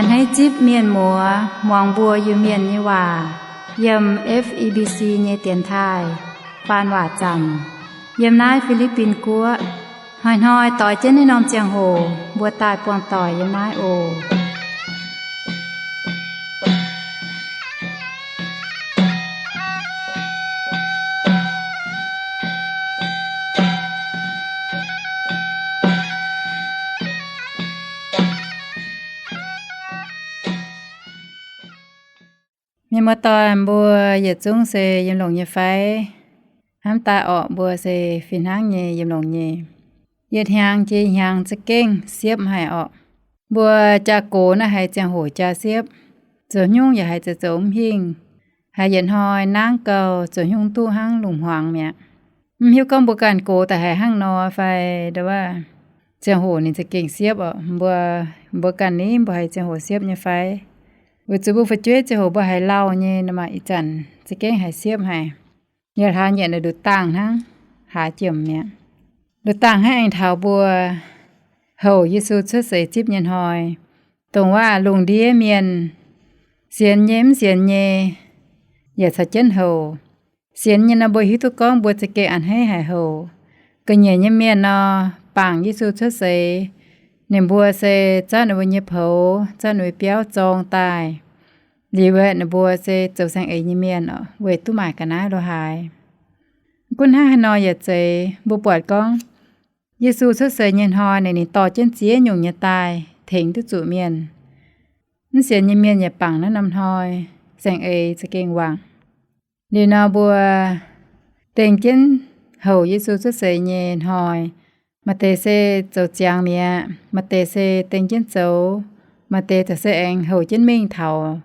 Hneiv zipv mienh muoz muangx mbuo Iu-Mienh nyei waac yiem F E B C nyei dienx taaih faan waac zanc yiem naaiv Fi^li^bin Guoqv. Hnoi-hnoi doix jienv naaiv norm ziangh hoc mbuo daaih buangh doic yiem naaiv oc. Mienh muoz-doic mbuo yietc zungv se yiem longx nyei fai? Hnamv daaih orqc, mbuo se fih hnangv nyei yiem longx nyei. Yietc hnyangx jiex hnyangx za'gengh siepv haic orqc. Mbuo jaa-gox naaiv haiz ziangh hoc jaa siepv, zoux nyungc yaac haiz zoux zoux mv hingh, haiz yietc hnoi nangv gau, zoux nyungc duqv hnangv lungh hmuangx mi'aqv. Mv hiuv gorngv mbuo ganh gox daaih haiz hnangv nor fai, nda'waav ziangh hoc ninh za'gengh siepv orqc. Mbuo, mbuo ganh ni mbuo haiz ziangh hoc siepv nyei fai? Weic zuqc mbuo fu'jueiv ziangh hoc mbuo haiz lauh nyei nor maah, ih zanc za'gengh haiz siepv haic. Yaac hlaax nyieqc nduqc dangh hnangv, hlaax jiemc mi'aqv. Nduqc dangh hnangv aengx taux mbuo houc Yesu cuotv seix zipv nyei hnoi, dongh waac lungh ndiev mienh, sienx nyei mv sienx nyei, yaac caux jienv houc. Sienx nyei nor mbuo hiuv duqv gorngv mbuo za'gengh a'hneiv haic houc. Ga'nyiec nyei mienh nor, bangc Yesu cuotv seix, ninh mbuo se zorqv ninh mbuo nyei poux, zorqv ninh mbuo biauv zorng daaih, liuz aeqv, ninh mbuo se zoux saeng-eix nyei mienh oc, weic duqv maaic ga'naaiv lo haaix. Gunv hnangv haaix nor yaac zeiz, mbuo buatc gorngv Yesu cuotv seix nyei hnoi naaic, ninh dorh jienv ziex nyungc nyei daaih tengx duqv zuqc mienh. Mv sienx nyei mienh yaac bangc naaiv norm hnoi saeng-eix za'gengh wangc. Liuz nor mbuo dengh jienv houc Yesu cuotv seix nyei hnoi, maaih deix se zoux ziangx mi'aqv, maaih deix se dengh jienv zoux, maaih deix za'gengh se aengx houc jienv mingh taux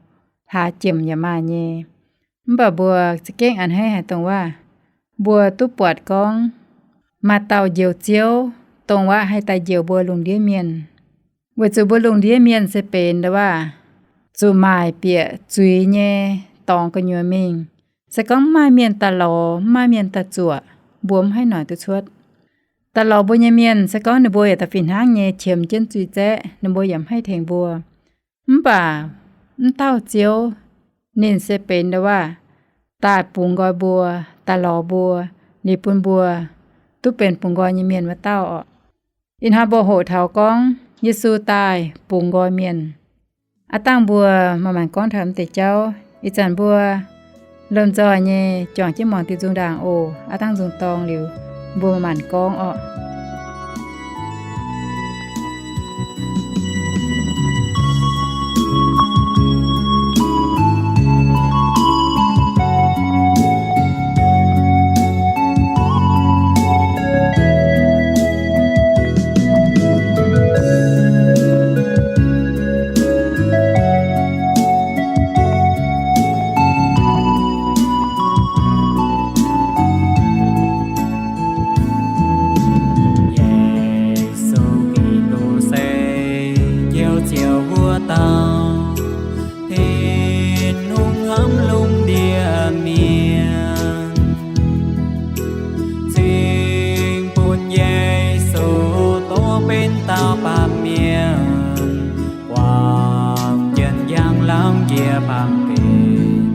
hlaax jiemc yaac maaih nyei. Mv baac mbuo za'gengh a'hneiv haic dongh waac mbuo duqv buatc gorngv maaih dauh Njoux Ziouv, dongh waac haih daaih njoux mbuo lungh ndiev mienh. Weic zuqc mbuo lungh ndiev mienh se benx nda'waac zuqc maaic bieqc zuiz nyei dorngx gu'nyuoz mingh. Se gorngv mv maaih mienh daaih lorz, mv maaih mienh daaih zuoqc, mbuo mv haih noic duqv cuotv. Daaih lorz mbuo nyei mienh, se gorngv ninh mbuo yaac da'fih hnangv nyei qiemx jienv zuiz zaeqv, ninh mbuo yaac mv haih tengx mbuo. Mv baac mv dauh Ziouv, ninh se benx nda'waac daaih bungx nqoi mbuo, daaih lorz mbuo, liuz bun mbuo duqv benx bungx nqoi nyei mienh wuov dauh oc. Ih hnoi mbuo hoqc taux gorngv Yesu daaih bungx nqoi mienh. Aav dangh mbuo maaih maanc gorngv taux m'deix jauv. Ih zanc mbuo lomh nzoih nyei juangc jienv muangx diuh nzung ndaangc oc. Aav dangh nzung dorng liuz, mbuo maaih maanc gorngv orqc. Yesu Giduc se Njoux Ziouv wuov dauh, Tin-Hungh hnamv lungh ndiev mienh, cingx bun Yesu dov benx dauh baamh mienh, guangc jienv njang lamh nqiex baamh gen,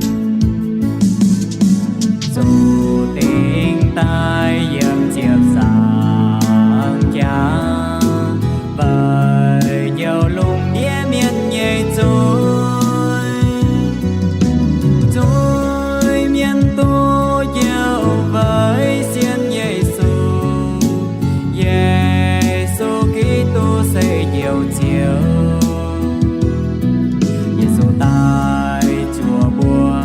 zuqc dingc daaih yiem ziepc nzaangc jaax, weic njoux lungh ndiev mienh nyei zuiz. Zuiz-mienh duqv njoux weic sienx Yesu, Yesu Giduc se Njoux Ziouv. Yesu daaih zuoqc mbuo,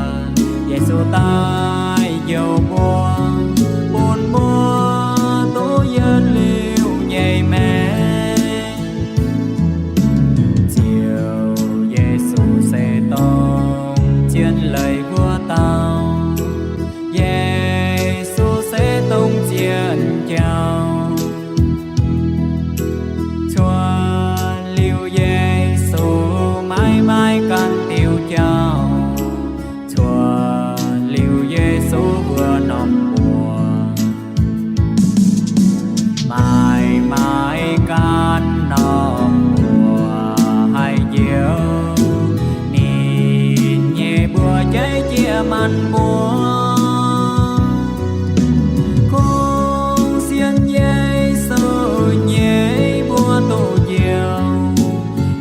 Yesu daaih njoux maanc mbuo. Kungx sienx Yesu nyei mbuo duqv njoux,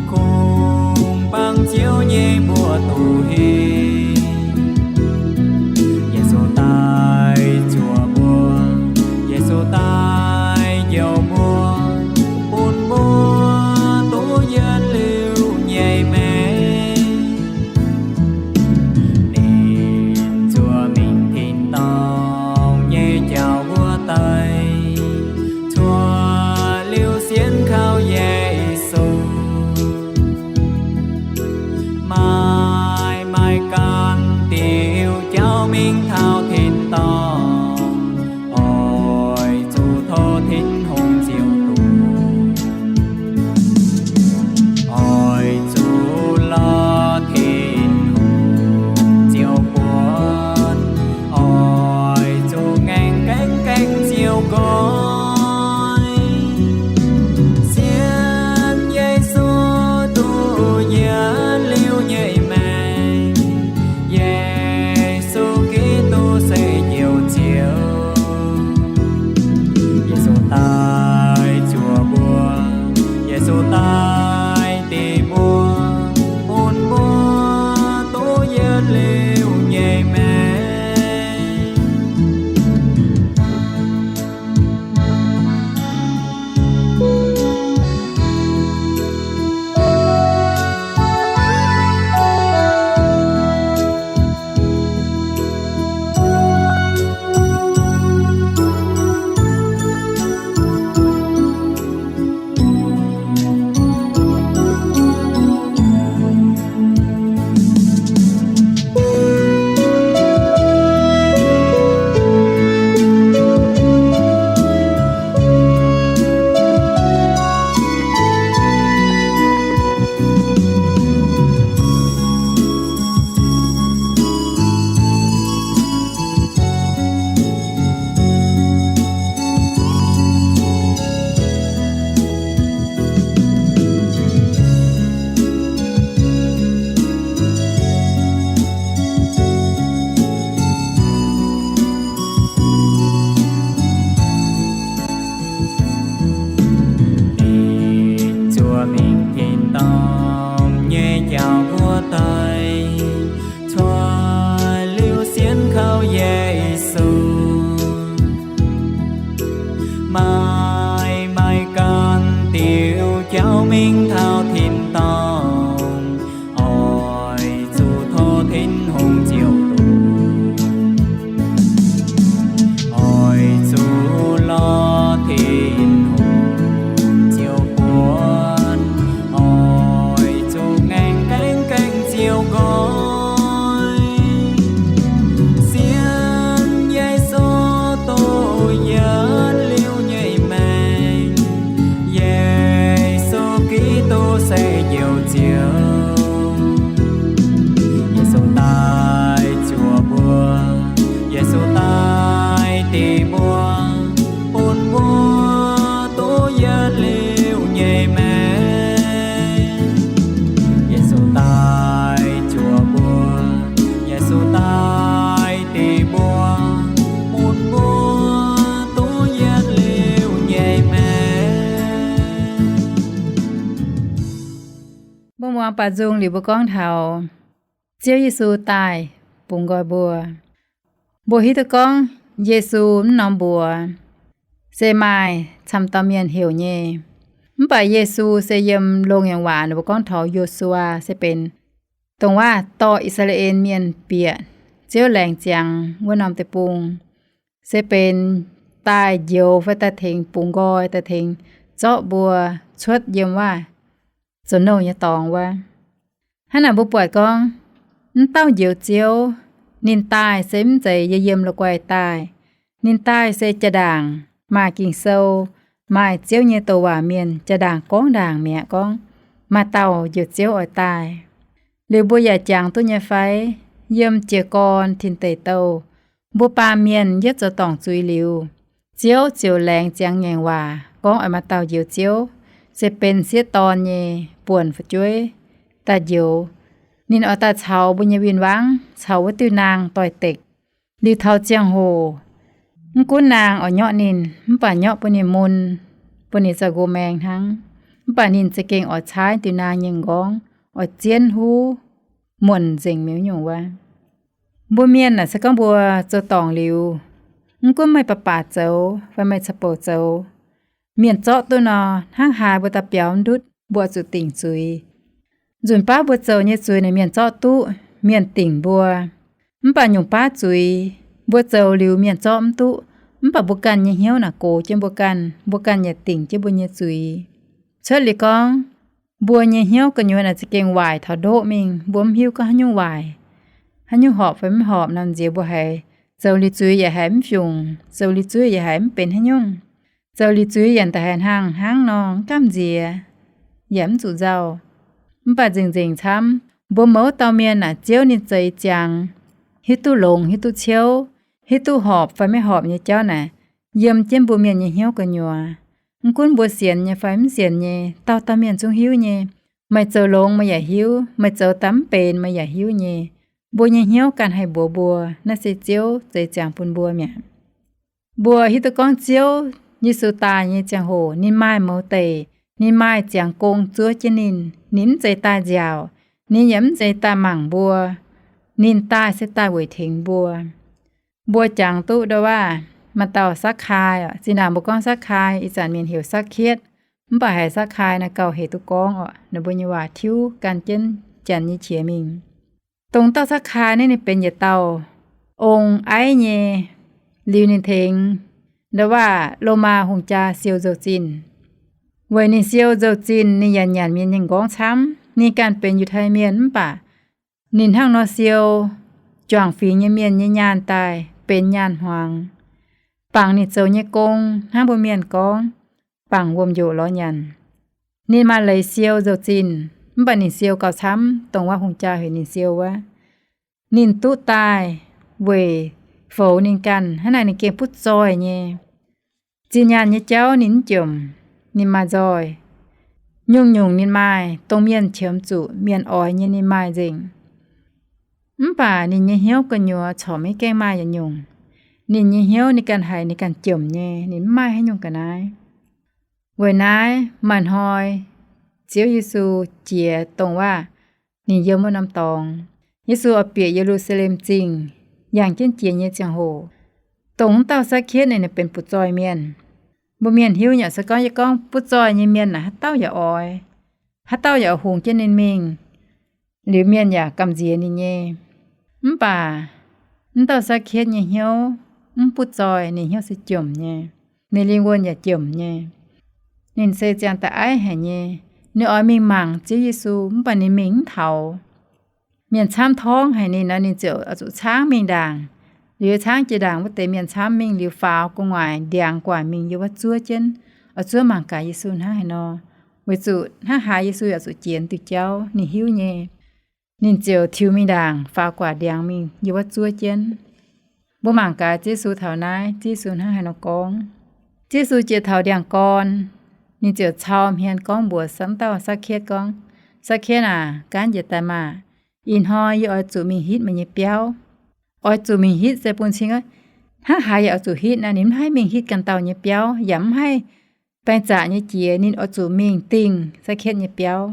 kungx bangc Ziouv nyei mbuo duqv hingh. Yesu daaih zuoqc mbuo, Yesu daaih njoux mbuo, bun mbuo duqv yietc liuz nyei maengc. Ninh zuoqc mingh tin-dorngh nyei jauv wuov deix, cuotv liuz sienx kaux Yesu, maaih maaih ganh diuh jauv mingh taux tin-dorngh, oix zuqc tov Tin-Hungh ziouc duqv. Oix zuqc lorz Tin-Hungh ziouc buonc, oix zuqc ngaengc gaengv gaengv ziouc nqoi. Sienx Yesu duqv yietc liuz nyei maengc. Yesu Giduc se Njoux Ziouv. Yesu daaih zuoqc mbuo, Yesu daaih dingc mbuo, bun mbuo duqv yietc liuz nyei maengc. Ninh zuoqc mingh tin-dorngh nyei jauv wuov deix, cuotv liuz sienx kaux Yesu. Maaih maaih ganh diuh jauv mingh taux tin-dorngh, oix zuqc tov Tin-Hungh ziouc duqv. Oix zuqc lorz Tin-Hungh ziouc buonc, oix zuqc ngaengc gaengv gaengv ziouc nqoi. Sienx Yesu duqv yietc liuz nyei maengc. Yesu Giduc se Njoux Ziouv. Yesu daaih zuoqc mbuo, Yesu daaih dingc mbuo, bun mbuo duqv yietc liuz nyei maengc. Yesu daaih zuoqc mbuo, Yesu daaih dingc mbuo, bun mbuo duqv yietc liuz nyei maengc. Mbuo muangx baac nzung liuz mbuo gorngv taux Ziouv Yesu daaih bungx nqoi mbuo. Mbuo hiuv duqv gorngv Yesu mv norm mbuox se maaih camv dauh mienh heuc nyei. Mv baac Yesu se yiem Loz-Ngaengc Waac ninh mbuo gorngv taux Yo^su^waa se benx dongh waac dorh I^saa^laa^en Mienh bieqc Ziouv laengz ziangx wuov norm deic-bung, se benx daaih njoux fai daaih tengx bungx nqoi, daaih tengx zorqv mbuo cuotv yiem waac zoux nouh nyei dorngx wuov. Hnangv naaic mbuo buatc gorngv, mv dauh Njoux Ziouv, ninh daaih se mv zeiz yiem yiem la'guaih daaih. Ninh daaih se jaa-ndaangc maaih Ging-Sou, maaih Ziouv nyei douc waac mienh jaa-ndaangc gorngv ndaangc mi'aqv gorngv maaih dauh Njoux Ziouv oix daaih. Liuz mbuo yaac jangx duqv nyei fai, yiem jiez gorn Tin Deic Douh, mbuo baamh mienh yietv zoux dorngc zuiz liuz, Ziouv ziouc laengz ziangx ngaengc waac gorngv oix maaih dauh Njoux Ziouv, se benx sieqv dorn nyei buonc fu'jueiv daaih njoux. Ninh oix daaih caux mbuo nyei win-wangv caux wuov diuh naang doix-dekc. Liuz taux ziangh hoc, mv gunv naang oix nyorqv ninh, mv baac nyorqv bun ninh mun, bun ninh zoux nqox-maeng hnangv. Mv baac ninh za'gengh oix caaiv diuh naang nyei m'nqorngv, oix zienv huv muonc nzengc mi'aqv nyungc wuov. Mbuo mienh naaic se gorngv mbuo zoux dorngc liuz, mv gunv meih baac baac zoux fai meih caux bouc zoux, mienh zorqv duqv nor, hnangv haaix mbuo daaih biaux mv ndutv, mbuo oix zuqc dingc zuiz. Nzunc baav mbuo zoux nyei zuiz naaic mienh zorqv duqv, mienh dingc mbuo. Mv baac nyungc baav zuiz, mbuo zoux liuz mienh zorqv mv duqv, mv baac mbuo ganh nyei hnyouv naaic gox jienv mbuo ganh, mbuo ganh yaac dingc jienv mbuo nyei zuiz. Cuotv liuz gorngv, mbuo nyei hnyouv gu'nyuoz naaic za'gengh waaic taux ndoqv mingh, mbuo mv hiuv gorngv haaix nyungc waaic, haaix nyungc horpc fai mv horpc nor, nziex mbuo haiz zoux liuz zuiz yaac haiz mv fungc, zoux liuz zuiz yaac haiz mv benx haaix nyungc, zoux liuz zuiz yaac da'haiz hnangv hnangv nor, mv gamh nziex, yaac mv zuqc nzauh. Mv baac nzengc-nzengc camv, mbuo mouz dauh mienh naaic, Ziouv ninh zeix ziangx, hiuv duqv longx hiuv duqv ciouv, hiuv duqv horpc fai maiv horpc nyei jauv naaic, yiem jienv mbuo mienh nyei hnyouv gu'nyuoz. Mv gunv mbuo sienx nyei fai mv sienx nyei, dauh dauh mienh zungv hiuv nyei. Meih zoux longx meih yaac hiuv, meih zoux daaih mv benx meih yaac hiuv nyei. Mbuo nyei hnyouv ganh haih mbuox mbuo, naaiv se Ziouv zeix ziangx bun mbuo mi'aqv. Mbuo hiuv duqv gorngv Ziouv Yesu daaih nyei ziangh hoc ninh maaih mouz deic, ninh maaih ziangx gong zuov jienv ninh. Ninh mv zeiz daaih nziaauc, ninh yaac mv zeiz daaih mangc mbuo. Ninh daaih se daaih weic tengx mbuo. Mbuo jangx duqv ndo waac, maaih dauh Sakc^kai oc. Zinh ndaangc mbuo gorngv Sakc^kai, ih zanc mienh heuc Sakc^ketv. Mv baac haiz Sakc^kai naaiv gauh hec duqv gorngv oc. Ninh mbuo nyei waac tiuv gan jienv Janx nyei qiex mingh. Dongh dauh Sakc^kai naaiv ninh benx yietc dauh ong aiv nyei. Liuz ninh tengx ndo waac Lomaa hungh jaa siou nzou-zinh. Weic ninh siou nzou-zinh ninh yaac nyanc mienh nyei m'nqorngv camv. Ninh ganh benx Yiutai Mienh mv baac ninh hnangv nor siou, juangc fingx nyei mienh nyei nyaanh daaih benx nyaanh hmuangx. Bangc ninh zoux nyei gong hnangv mbuo mienh gorngv, bangc wuom-njoqc lorz nyanc. Ninh maaih leiz siou nzou-zinh, mv baac ninh siou gauh camv dongh wuov hungh jaa heuc ninh siou wuov. Ninh duqv daaih weic foux ninh ganh, hnangv naaic ninh gengh butv zoih nyei. Zinh nyaanh nyei jauv ninh mv jomc, ninh maaih nzoih. Nyungc-nyungc ninh maaih, dongh mienh qiemx zuqc mienh oix nyei ninh maaih nzengc. Mv baac ninh nyei hnyouv gu'nyuoz corc maiv gaengh maaih yietc nyungc. Ninh nyei hnyouv ninh ganh haiz ninh ganh jomc nyei, ninh mv maaih haaix nyungc ga'naaiv. Weic naaiv maaih hnoi Ziouv Yesu jiex dongh waac ninh yiem wuov norm dorngx. Yesu oix bieqc Ye^lu^saa^lem Zingh, yangh jienv jiex nyei ziangh hoc, dongh wuov dauh Sakc^ketv ninh, ninh benx butv zoih mienh. Mbuo mienh hiuv nyei se gorngv, yie gorngv butv zoih nyei mienh naaic haaix dauh yaac oix, haaix dauh yaac oix hungx jienv ninh mingh, liuz mienh yaac gamh nziex ninh nyei. Mv baac wuov dauh Sakc^ketv nyei hnyouv mv butv zoih, ninh hnyouv se jomc nyei. Ninh lingh wuonh yaac jomc nyei. Ninh se ziangh da'aiv haic nyei. Ninh oix mingh mangc Ziouv Yesu mv baac ninh mingh mv taux. Mienh camv torngv haic ninh nor, ninh ziouc oix zuqc caangv mingh ndaangc. Liuz caangv jiex ndaangc wuov deix mienh camv mingh liuz faaux gu'nguaaic ndiangx gu'nguaaic mingh yiem wuov zuov jienv, oix zuov mangc gaax Yesu hnangv haaix nor. Weic zuqc hnangv haaix Yesu yaac zuqc jiex diuh jauv ninh hiuv nyei. Ninh ziouc tiux mingh ndaangc faaux gu'nguaaic ndiangx mingh yiem wuov zuov jienv. Mbuo mangc gaax Ziouv Yesu taux naaiv, Ziouv Yesu hnangv haaix nor gorngv. Ziouv Yesu jiex taux ndiangx-gorn, ninh ziouc cau hmien gorngv mbuox wuov dauh Sakc^ketv gorngv, Sakc^ketv aac, gaanv njiec daaih maah! Ih hnoi yie oix zuqc mingh hitv meih nyei biauv. Oix zuqc mingh hitv se bun cing hnangv haaix yaac oix zuqc hitv naaiv, ninh mv haih mingh hitv ganh dauh nyei biauv yaac mv haih baeng zaqc nyei jiex, ninh oix zuqc mingh dingh Sakc^ketv nyei biauv.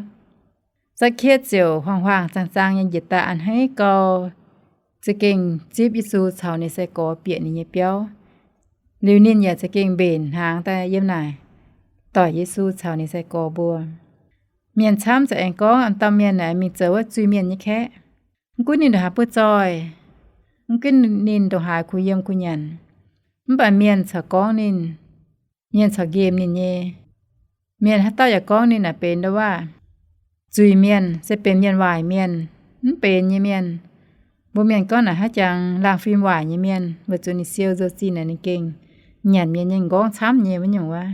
Sakc^ketv ziouc huaang-huaang zaang-zaang nyei njiec daaih a'hneiv gau, za'gengh zipv Yesu caux ninh sai-gorx bieqc ninh nyei biauv. Liuz ninh yaac za'gengh mbenc hnaangx daaih yiem naaic doic Yesu caux ninh sai-gorx mbuo. Mienh camv za'gengh gorngv, Dauh mienh naaic mingh zoux wuov zuiz-mienh nyei kaeqv. Mv gunv ninh ndongc haaix butv zoih, mv gunv ninh ndongc haaix kuh yiem kuh nyanc, mv baac mienh corc gorngv ninh, mienh corc nqemh ninh nyei. Mienh haaix dauh yaac gorngv ninh naaic benx ndo waac zuiz-mienh, se benx mienh waaic mienh, mv benx nyei mienh. Mbuo mienh gorngv naaic haaix jangx laangh fim waaic nyei mienh, weic zuqc ninh siou nzou-zinh naaic ninh gengh nyanc mienh nyei m'nqorngv camv nyei wuov nyungc wuov,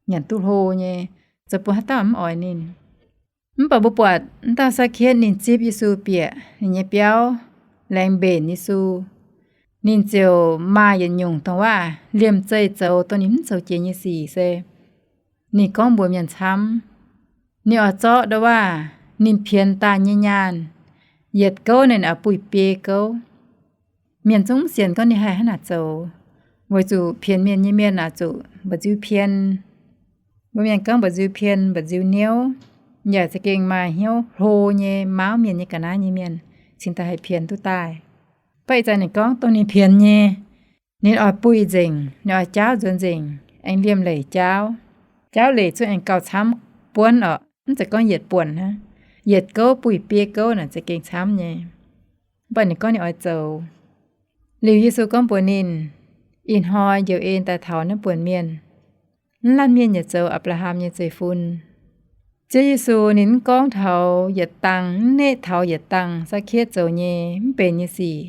nyanc duqv hlo nyei, zoux bun haaix dauh mv oix ninh. Mv baac mbuo buatc wuov dauh Sakc^ketv ninh zipv Yesu bieqc ninh nyei biauv, laengz mbenc Yesu. Ninh ziouc maaih yietc nyungc dongh waac liemh zeih zoux dongh ninh mv zoux jiex nyei sic se, ninh gorngv mbuox mienh camv. Ninh oix zorqv ndo waac ninh pienx daaih nyei nyaanh, Yietc gouv ninh oix buih biei gouv. Mienh zungv mv sienx gorngv ninh haih hnangv naaic zoux, weic zuqc pienx mienh nyei mienh oix zuqc mba'nziu pien. Mbuo mienh gorngv mba'nziu pien, mba'nziu niouv, yaac za'gengh maaih hnyouv hlo nyei, mauv mienh nyei ga'naaiv nyei mienh cingx daaih haih pienx duqv daaih. Baac ih zanc ninh gorngv dongh ninh pienx nyei, ninh oix buih nzengc, ninh oix jaauv nzuonx nzengc, aengx liemh leic jaauv. Jaauv leic zungv aengx gauh camv buonv orqc. Mv zeiz gorngv yietc buonc hnangv. Yietc gouv buih biei gouv naaic za'gengh camv nyei. Mv baac ninh gorngv ninh oix zoux. Liuz Yesu gorngv mbuox ninh, ih hnoi njoux en daaih taux naaiv buonc mienh. Mv laanh mienh yaac zoux Apc^laa^ham nyei zeiv-fun. Ziouv Yesu ninh mv gorngv taux yietc dangh, mv neqv taux yietc dangh Sakc^ketv zoux nyei mv benx nyei sic.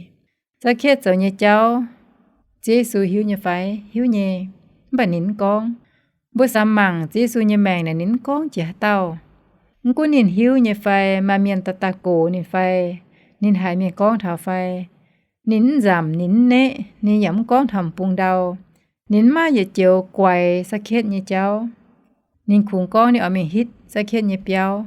Sakc^ketv zoux nyei jauv, Ziouv Yesu hiuv nyei fai? Hiuv nyei. Mv baac ninh mv gorngv. Mbuo samx mangc Ziouv Yesu nyei maengc naaic ninh mv gorngv jiex haaix dauh. Mv gunv ninh hiuv nyei fai, maaih mienh daaih daaih gox ninh fai, ninh haiz mienh gorngv taux fai, ninh mv nzamc, ninh mv neqv, ninh yaac mv gorngv taux m'bung ndau. Ninh mv maaih yietc joux guaix Sakc^ketv nyei jauv. Ninh kungx gorngv ninh oix mingh hitv Sakc^ketv nyei biauv,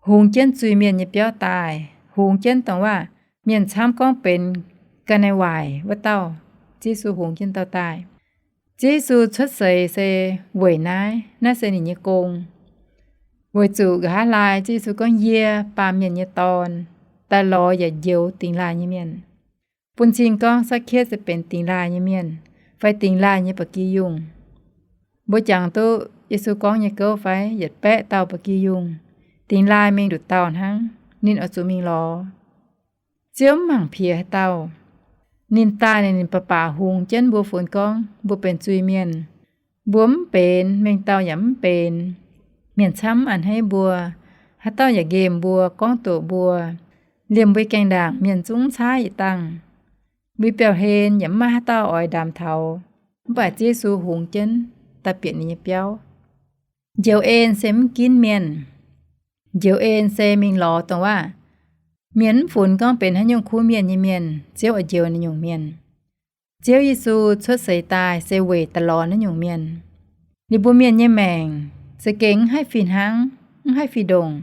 hungx jienv zuiz-mienh nyei biauv daaih, hungx jienv dongh waac mienh camv gorngv benx ga'naaiv waaic wuov dauh. Ziouv Yesu hungx jienv dauh daaih. Ziouv Yesu cuotv seix se weic naaiv. Naaiv se ninh nyei gong. Weic zuqc nqa'haav laai Ziouv Yesu gorngv, yie, Baamh Mienh nyei Dorn, daaih lorz yaac njoux dingx laaih nyei mienh. Bun cing gorngv Sakc^ketv se benx dingx laaih nyei mienh fai dingx laaih nyei ba'gi yungh. Mbuo jangx duqv Yesu gorngv nyei gouv fai? Yietc baeqv dauh ba'gi yungh, dingx laaih mingh nduqc dauh hnangv. Ninh oix zuqc mingh lorz. Ziouv mv mangc piex haaix dauh. Ninh daaih naaic ninh baac baac hungx jienv mbuo funx gorngv mbuo benx zuiz-mienh. Mbuo mv benx, mengh dauh yaac mv benx. Mienh camv mv a'hneiv mbuo. Haaix dauh yaac nqemh mbuo, gorngv doqc mbuo, liemh mbuo gaengh ndaangc mienh zungv mv caaiv yietc dangh. Mbuo biauv-hlen yaac mv maaih haaix dauh oix ndaamx taux. Mv baac Ziouv Yesu hungx jienv daaih bieqc ninh nyei biauv. Njoux en se mv ginv mienh. Njoux en se mingh lorz dongh waac mienh mv funx gorngv benx haaix nyungc kuv mienh nyei mienh, Ziouv oix njoux naaiv nyungc mienh. Ziouv Yesu cuotv seix daaih se weic daaih lorz naaiv nyungc mienh. Ninh mbuo mienh nyei maengc za'gengh mv haih fih hnangv, mv haih fih ndongc.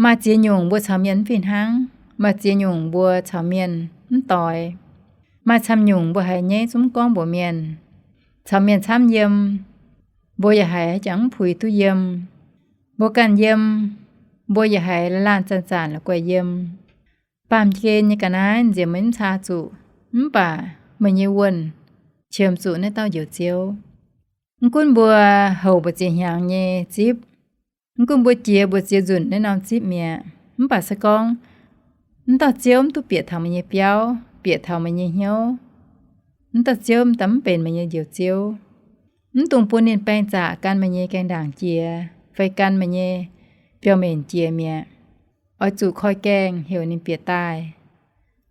Maaih ziex nyungc mbuo caux mienh mv fih hnangv, maaih ziex nyungc mbuo caux mienh mv doix. Maaih camv nyungc mbuo haiz nyei zungv mv gorngv mbuox mienh. Caux mienh camv yiem, mbuo yaac haiz jangx mv puix duqv yiem. Mbuo ganh yiem, mbuo yaac haiz laanh zanc-zanc la'guaih yiem. Baamh gen nyei ga'naaiv nziex meih mv caa zuqc, mv baac meih nyei wuonh qiemx zuqc naaiv dauh Njoux Ziouv. Mv gunv mbuo houc mbu'ziex hnyangx nyei zipv, mv gunv mbuo jiex mbu'ziex nzunc naaiv norm zipv mi'aqv, mv baac se gorngv mv dauh Ziouv mv duqv bieqc taux meih nyei biauv, bieqc taux meih nyei hnyouv, mv dauh Ziouv mv daaih mv benx meih nyei Njoux Ziouv. Mv dungx bun ninh baeng zaqc gan meih nyei gaengh ndaangc jiex fai gan meih nyei biauv-mbenc jiex mi'aqv. Oix zuqc koi gaengh heuc ninh bieqc daaih,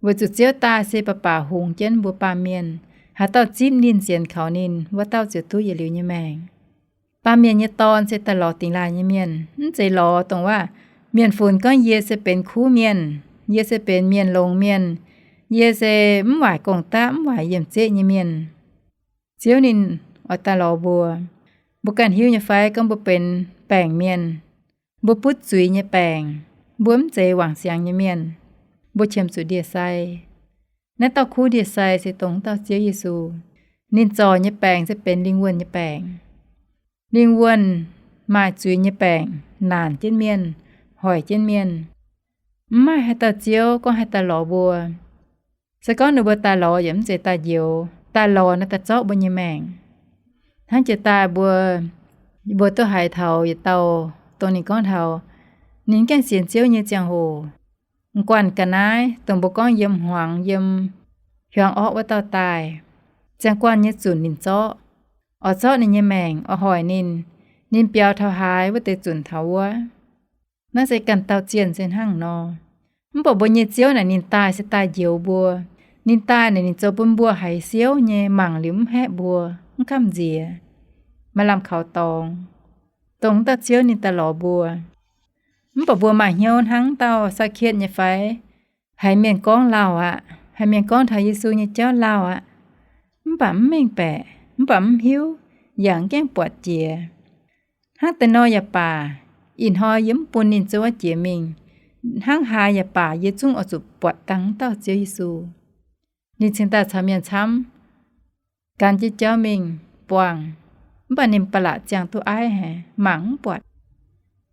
weic zuqc Ziouv daaih se baac baac hungx jienv mbuo baamh mienh. Haaix dauh zipv ninh, sienx kaux ninh, wuov dauh ziouc duqv yietc liuz nyei maengc. Baamh Mienh nyei Dorn se daaih lorz dingx laaih nyei mienh, mv zeiz lorz dongh waac mienh funx gorngv yie se benx kuv mienh, yie se benx mienh longx mienh, yie se mv waaic gong-daqv, mv waaic yiem zeqv nyei mienh. Ziouv ninh oix daaih lorz mbuo. Mbuo ganh hiuv nyei fai gorngv mbuo benx baengc mienh? Mbuo butv zuiz nyei baengc. Mbuo mv zeiz wangc siangx nyei mienh. Mbuo qiemx zuqc ndie-sai. Naaiv dauh kuv ndie-sai se dongh dauh Ziouv Yesu. Ninh zorc nyei baengc se benx lingh wuonh nyei baengc. Lingh wuonh maaih zuiz nyei baengc naanc jienv mienh, hoic jienv mienh. Mv maaih haaix dauh Ziouv gorngv haih daaih lorz mbuo. Se gorngv ninh mbuo daaih lorz yaac mv zeiz daaih njoux. Daaih lorz naaiv daaih zorqv mbuo nyei maengc. Hnangv jiex daaih mbuo, mbuo duqv haiz taux yietc dauh, dongh ninh gorngv taux ninh gaengh sienx Ziouv nyei ziangh hoc, m'guanh ga'naaiv dongh mbuo gorngv yiem hmuangx, yiem hiuang orqv wuov dauh daaih. Ziangh guanh nyei zunc ninh zorqv, oix zorqv ninh nyei maengc, oix hoic ninh, ninh biaux taux haaix wuov deix zunc taux wuov. Naaiv se ganh dauh zienh se hnangv nor. Mv baac mbuo nyei Ziouv naaic ninh daaih se daaih njoux mbuo. Ninh daaih naaic ninh zoux bun mbuo haiz siouv nyei, mangc liuz mv haeqv mbuo, mv gamh nziex, maaih lamh kaux dorngx, dongh dauh Ziouv ninh daaih lorz mbuo. Mv baac mbuo maaih hnyouv hnangv dauh Sakc^ketv nyei fai? Haiz mienh gorngv lauh aqv. Haiz mienh gorngv taux Yesu nyei jauv lauh aqv. Mv baac mv mengh baeqc, mv baac mv hiuv, yaac mv gaengh buatc jiex. Hnangv deix nor yaac baac, ih hnoi yie mv bun ninh zouv jiex mingh. Hnangv haaix yaac baac yie zungv oix zuqc buatc dangh wuov dauh Ziouv Yesu. Ninh cingx daaih caux mienh camv, gan jienv jauv mingh buangh, mv baac ninh ba'laqc ziangh duqv aiv haic, mangc mv buatc.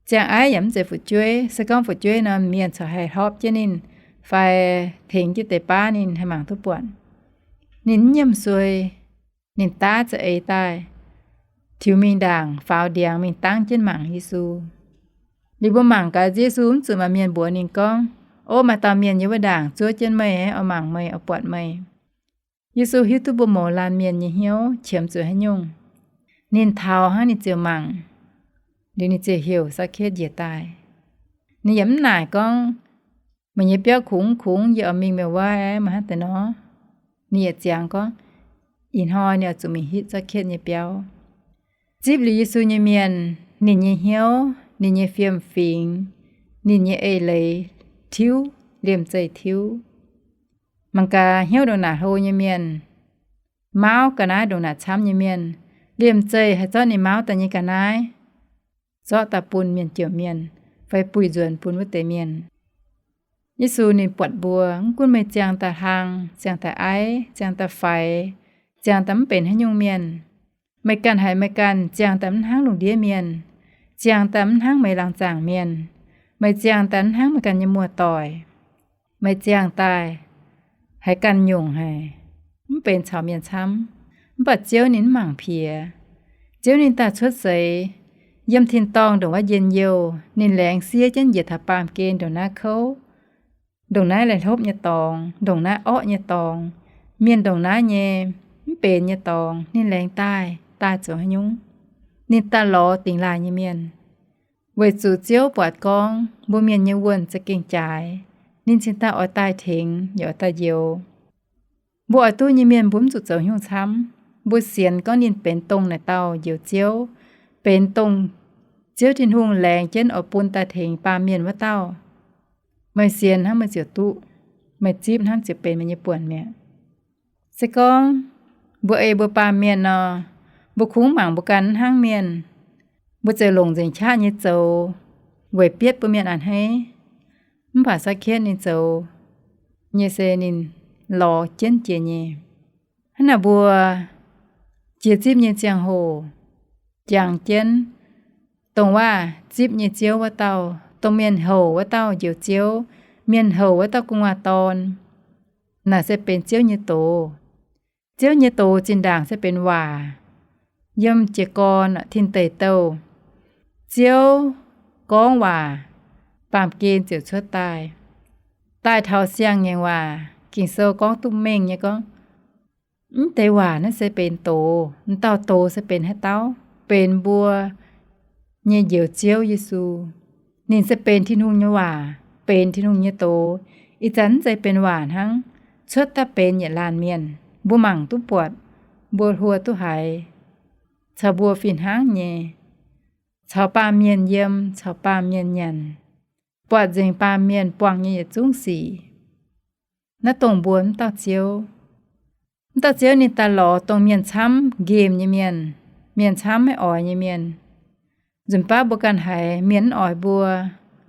Ziangh aiv yaac mv zeiz fu'jueiv. Se gorngv fu'jueiv nor, mienh corc haih hlorpv jienv ninh fai tengx jienv deix baav ninh haih mangc duqv buatc. Ninh mv nyiemc suei, ninh daav za'eix daaih, tiux mingh ndaangc faaux ndiangx mingh dangv jienv mangc Yesu. Liuz mbuo mangc gaax Yesu mv zuqc maaih mienh mbuox ninh gorngv, Ov, maaih dauh mienh yiem wuov ndaangc zuov jienv meih, oix mangc meih, oix buatc meih. Yesu hiuv duqv mbuo mouz laanh mienh nyei hnyouv qiemx zuqc haaix nyungc. Ninh taux hnangv, ninh ziouc mangc, liuz ninh ziouc heuc Saa^ketv njiec daaih. Ninh yaac mv naaic gorngv, Meih nyei biauv kungx kungx, yie oix mingh meih wuov, meih hnangv deix nor. Ninh yaac ziangx gorngv, ih hnoi ninh oix zuqc mingh hitv Saa^ketv nyei biauv. Zipv liuz Yesu nyei mienh, ninh nyei hnyouv, ninh nyei fiem-fingx, ninh nyei eix leiz tiuv, liemh zeih tiuv. Mangc gaax hnyouv ndongc naaic hlo nyei mienh, mauv ga'naaiv ndongc naaic camv nyei mienh, liemh zeih haih zorqv ninh mauv daaih nyei ga'naaiv zorqv daaih bun mienh jomc mienh, fai buih nzuonx bun wuov deix mienh. Yesu ninh buatc mbuo, mv gunv meih ziangh daaih hlang, ziangh daaih aiv, ziangh daaih faix, ziangh daaih mv benx haaix nyungc mienh, meih ganh haiz meih ganh ziangh daaih mv hnangv lungh ndiev mienh, ziangh daaih mv hnangv meih laangz zaangc mienh, meih ziangh daaih mv hnangv meih ganh nyei muoz-doic, meih ziangh daaih haiz ganh nyungc haic, mv benx caux mienh camv. Mv baac Ziouv ninh mv mangc piex. Ziouv ninh daaih cuotv seix yiem tin-dorngh ndongc wuov njien-youh, ninh laengz siev jienv njiec taux baamh gen ndongc naaiv kouv, ndongc naaiv laih hlopv nyei dorngx, ndongc naaiv orqv nyei dorngx, mienh ndongc naaiv nyei mv benx nyei dorngx, ninh laengz daaih, daaih zoux haaix nyungc? Ninh daaih lorz dingx laaih nyei mienh, weic zuqc Ziouv buatc gorngv mbuo mienh nyei wuonh za'gengh jaaix, ninh cingx daaih oix daaih tengx yaac oix daaih njoux. Mbuo oix duqv nyei mienh mbuo mv zuqc zoux haaix nyungc camv. Mbuo sienx gorngv ninh benx dongh naaic dauh Njoux Ziouv, benx dongh Ziouv Tin-Hungh laengz jienv oix bun daaih tengx baamh mienh wuov dauh. Meih sienx hnangv meih ziouc duqv, meih zipv hnangv ziouc benx meih nyei buonc mi'aqv. Se gorngv mbuo ei mbuo baamh mienh nor, mbuo kungx mangc mbuo ganh hnangv mienh, mbuo ziouc longc nzengc qaqv nyei zoux, weic bietv bun mienh a'hneiv. Mv baac Saa^ketv ninh zoux nyei se ninh lorz jienv jiex nyei. Hnangv naaic mbuo jiex zipv nyei ziangh hoc, jangx jienv dongh waac zipv nyei Ziouv wuov dauh, dongh mienh houc wuov dauh Njoux Ziouv, mienh houc wuov dauh Gu'nguaaz Dorn, naaic se benx Ziouv nyei doz. Ziouv nyei doz zinh ndaangc se benx waac. Yiem jiez gorn tin deic douh, Ziouv gorngv waac, baamh gen ziouc cuotv daaih. Daaih taux siang-ngaengc waac, Ging-Sou gorngv duqv mengh nyei gorngv, mv deix waac naaiv se benx doz. M'dauh doz se benx haaix dauh? Benx mbuo nyei Njoux Ziouv Yesu. Ninh se benx Tin-Hungh nyei waac, benx Tin-Hungh nyei doz. Ih zanc mv zeiz benx waac hnangv, cuotv daaih benx yietc laanh mienh. Mbuo mangc duqv buatc, mbuo hluo duqv haiz, caux mbuo fih hnangv nyei, caux baamh mienh yiem, caux baamh mienh nyanc, buatc nzengc baamh mienh buangh nyei yietc zungv sic. Naaiv dongh mbuo mv dauh Ziouv. Mv dauh Ziouv ninh daaih lorz dongh mienh camv nqemh nyei mienh, mienh camv maiv oix nyei mienh. Nzunc baav mbuo ganh haiz mienh mv oix mbuo,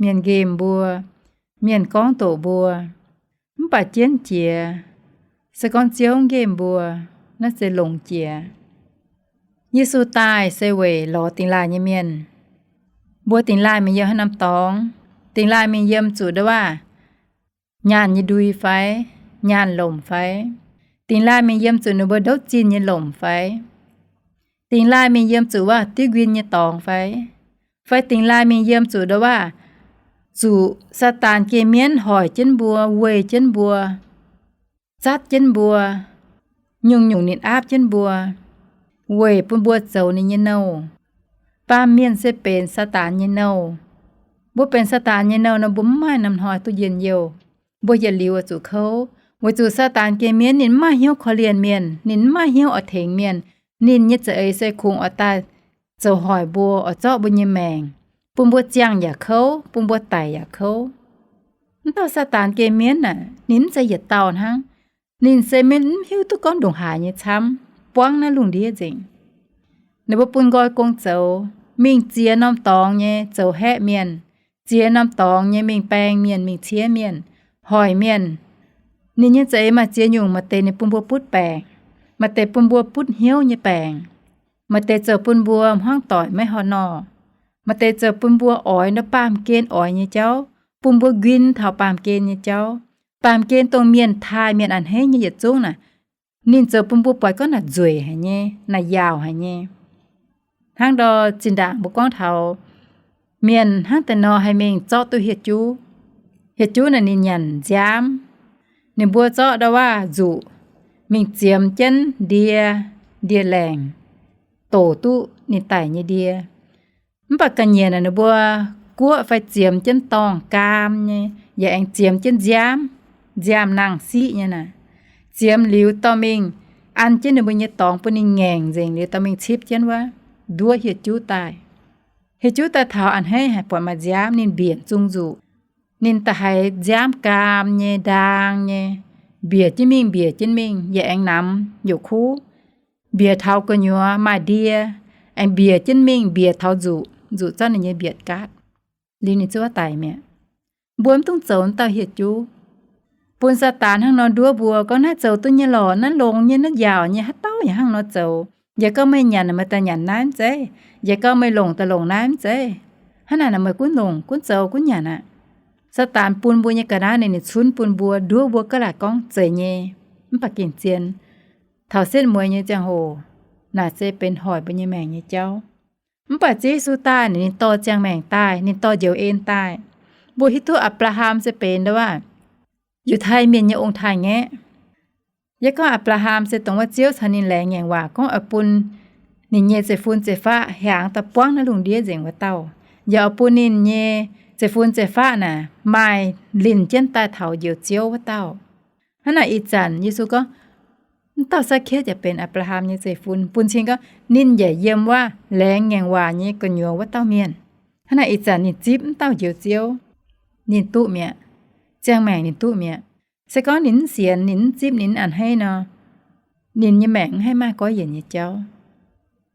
mienh nqemh mbuo, mienh gorngv doqc mbuo, mv baac jienv jiex, se gorngv Ziouv nqemh mbuo, naaiv se longx jiex. Yesu daaih se weic lorz dingx laaih nyei mienh. Mbuo dingx laaih mingh yiem haaix norm dorngx? Dingx laaih mingh yiem zuqc ndau waac nyaanh nyei ndui fai nyaanh lomc fai? Dingx laaih mingh yiem zuqc ninh mbuo ndouv zinh nyei lomc fai? Dingx laaih mingh yiem zuqc waac diuv nquin nyei dorngx fai? Fai dingx laaih mingh yiem zuqc ndau waac zuqc Saadaan geh mienv hoic jienv mbuo, weih jienv mbuo, zatv jienv mbuo, nyungc-nyungc ninh aapv jienv mbuo, weic bun mbuo zoux ninh nyei nouh. Baamh mienh se benx Saadaan nyei nouh. Mbuo benx Saadaan nyei nouh nor, mbuo mv maaih norm hnoi duqv njien-youh. Mbuo yietc liuz oix zuqc kouv, weic zuqc Saadaan geh mienv ninh mv maaih hnyouv korv-lienh mienh, ninh mv maaih hnyouv oix tengx mienh. Ninh nyei za'eix se kungx oix daaih zoux hoic mbuo, oix zorqv mbuo nyei maengc, bun mbuo ziangh yaac kouv, bun mbuo daic yaac kouv. Mv dauh Saadaan geh mienv aah, ninh mv zeiz yietc dauh hnangv. Ninh se maiv hiuv duqv gorngv ndongc haaix nyei camv, buangv naaiv lungh ndiev nzengc. Ninh mbuo bun nqoi gong zoux, mingh ziex norm dorngx nyei zoux haeqv mienh, ziex norm dorngx nyei mingh baeng mienh, mingh ciev mienh, hoic mienh. Ninh nyei za'eix maaih ziex nyungc, maaih deix ninh bun mbuo butv baengc, maaih deix bun mbuo butv hnyouv nyei baengc, maaih deix zoux bun mbuo hmuangv doic maiv horh nor, maaih deix zoux bun mbuo oix ndau baamh gen oix nyei jauv, bun mbuo nquin taux baamh gen nyei jauv. Baamh gen dongh mienh taaih, mienh a'hneiv nyei yietc zungv naaic, ninh zoux bun mbuo buatc gorngv naaic nzueic haic nyei, naaic yaauc haic nyei. Hnangv ndor zinh ndaangc mbuo gorngv taux mienh hnangv deix nor haih mingh zorqv duqv hieh juv. Hieh juv naaic ninh nyanc nziaamv. Ninh mbuo zorqv ndau waav nzuqc mingh ziemx jienv ndie, ndie-laengc, doqc duqv ninh daic nyei ndie. Mv baac ga'nyiec naaic ninh mbuo guoqv fai ziemx jienv dorngh gaam nyei, yaac aengx ziemx jienv nziaamv, nziaamv nangh siqv nyei naaic. Ziemx liuz dorh mingh an jienv ninh mbuo nyei dorngx bun ninh ngaengc nzengc liuz dorh mingh cipv jienv wuov, nduov hieh juv daaih. Hieh juv daaih taux a'hneiv haic, buatc maaih nziaamv, ninh mbiec zung nzuqc. Ninh da'haiz nziaamv gaam nyei, ndaang nyei, mbiec jienv mingh, mbiec jienv mingh, yaac aengx namx youc kuv. Mbiec taux gu'nyuoz maaih ndie, aengx mbiec jienv mingh, mbiec taux nzuqc, nzuqc zorqv ninh nyei mbietc gaatv, liuz ninh ziouc daic mi'aqv. Mbuo mv dungx zoux wuov dauh hieh juv. Bun Saadaan hnangv nor nduov mbuo gorngv, naaiv zoux duqv nyei lorqc, naaiv longx nyei, naaiv yaauc nyei, haaix dauh yaac hnangv nor zoux. Yie gorngv meih nyanc, meih daaih nyanc naaiv mv zeiz? Yie gorngv meih longc, daaih longc naaiv mv zeiz? Hnangv naaic, meih gunv longc, gunv zoux, gunv nyanc aqv. Saadaan bun mbuo nyei ga'naaiv ninh, ninh cunv bun mbuo, nduov mbuo gaav laaic gorngv zeiz nyei. Mv baac gengh zien, taux setv mueiz nyei ziangh hoc, naaic se benx hoic mbuo nyei maengc nyei jauv. Mv baac Ziouv Yesu daaih, ninh dorh ziangh maengc daaih, ninh dorh njoux en daaih. Mbuo hiuv duqv Apc^laa^ham se benx ndau waav Yiutai Mienh nyei ong-taaix-ngaeqv. Yie gorngv Apc^laa^ham se dongh wuov Ziouv caux ninh laengz ngaengc waac gorngv oix bun ninh nyei zeiv-fun zeiv-faqv hiaangx daaih buangv naaiv lungh ndiev nzengc wuov dauh, yaac oix bun ninh nyei zeiv-fun zeiv-faqv naaic maaih linh jienv daaih taux Njoux Ziouv wuov dauh. Hnangv naaic ih zanc Yesu gorngv, mv dauh Sakc^ke^atc yaac benx Apc^laa^ham nyei zeiv-fun, bun cing gorngv ninh yaac yiem wuov laengz ngaengc waac nyei gu'nyuoz wuov dauh mienh. Hnangv naaic ih zanc ninh zipv mv dauh Njoux Ziouv, ninh duqv mi'aqv. Ziangh maengc ninh duqv mi'aqv. Se gorngv ninh mv sienx, ninh mv zipv, ninh mv a'hneiv nor, ninh nyei maengc mv haih maaih goiv yienc nyei jauv.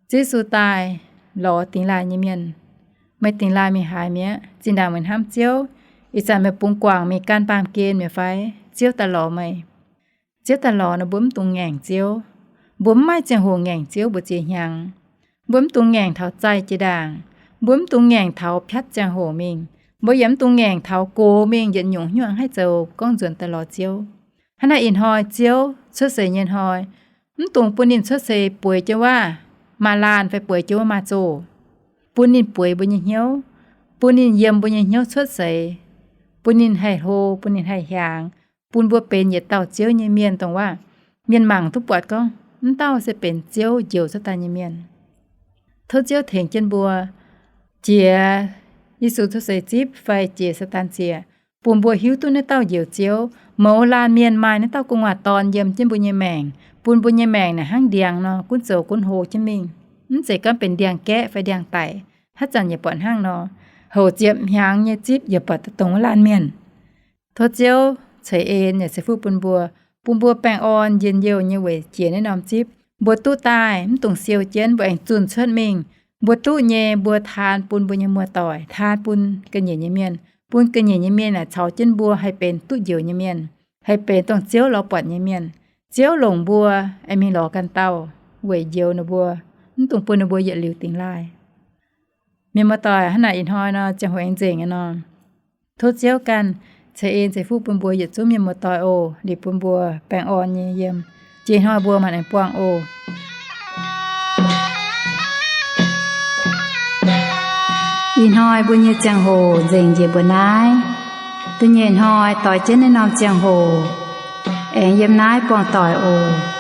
Ziouv Yesu daaih lorz dingx laaih nyei mienh, meih dingx laaih mingh haaix mi'aqv? Zinh ndaangc meih hnamv Ziouv, ih zanc meih bungx guangc mingh gan baamh gen mi'aqv fai? Ziouv daaih lorz meih. Ziouv daaih lorz nor, mbuo mv dungx ngaengc Ziouv. Mbuo mv maaih ziangh hoc ngaengc Ziouv mbu'ziex hnyangx. Mbuo mv dungx ngaengc taux zaih jiex ndaangc. Mbuo mv dungx ngaengc taux piatv ziangh hoc mingh. Mbuo yaac mv dungx ngaengc taux gox mingh yietc nyungc hnyouv haih zoux gorngv nzuonx daaih lorz Ziouv. Hnangv naaic ih hnoi Ziouv cuotv seix nyei hnoi, mv dungx bun ninh cuotv seix bueix jienv wuov maaz-laanh fai bueix jienv wuov maaz-zoh. Bun ninh bueix mbuo nyei hnyouv, bun ninh yiem mbuo nyei hnyouv cuotv seix, bun ninh haih hlo, bun ninh haih hiaangx, bun mbuo benx yietc dauh Ziouv nyei mienh, dongh wuov mienh mangc duqv buatc gorngv mv dauh se benx Ziouv njoux cuotv daaih nyei mienh. Tov Ziouv tengx jienv mbuo jiex Yesu cuotv seix zipv fai jiex Saadaan zieqc, bun mbuo hiuv duqv naaiv dauh Njoux Ziouv. Mouz laanh mienh maaih naaiv dauh gu'nguaaz dorn yiem jienv mbuo nyei maengc, bun mbuo nyei maengc naaic hnangv ndiangx nor, gunv zoux gunv hlo jienv mingh. Mv zeiz gorngv benx ndiangx-gaeqv fai ndiangx-daic, haaix zanc yaac buatc hnangv nor. Houc ziepc hnyangx nyei zipv yaac buatc dongh wuov laanh mienh. Tov Ziouv ceix en yaac ceix fuqv bun mbuo, bun mbuo baengh orn njien-youh nyei weic jiex naaiv norm zipv. Mbuo duqv daaih mv dungx siou jienv, mbuo aengx zunh cuotv mingh. Mbuo duqv nyei mbuo taan bun mbuo nyei muoz-doic, taan bun ga'nyiec nyei mienh, bun ga'nyiec nyei mienh naaic caux jienv mbuo haih benx duqv njoux nyei mienh, haih benx dongh Ziouv lorz buatc nyei mienh. Ziouv longc mbuo aengx mingh lorz ganh dauh weic njoux ninh mbuo, mv dungx bun ninh mbuo yietc liuz dingx laaih. Mienh muoz-doic, hnangv naaic ih hnoi nor, ziangh hoc aengx nzengc aqv nor. Tov Ziouv ganh ceix en ceix fuqv bun mbuo yietc zungv mienh muoz-doic oc. Liuz bun mbuo baengh orn nyei yiem. Jiex hnoi mbuo maanc aengx buangh oc. Ih hnoi mbuo nyei ziangh hoc nzengc njiec mbuo naaiv. Da'nyeic hnoi doix jienv naaiv norm ziangh hoc aengx yiem naaiv buangh doic oc.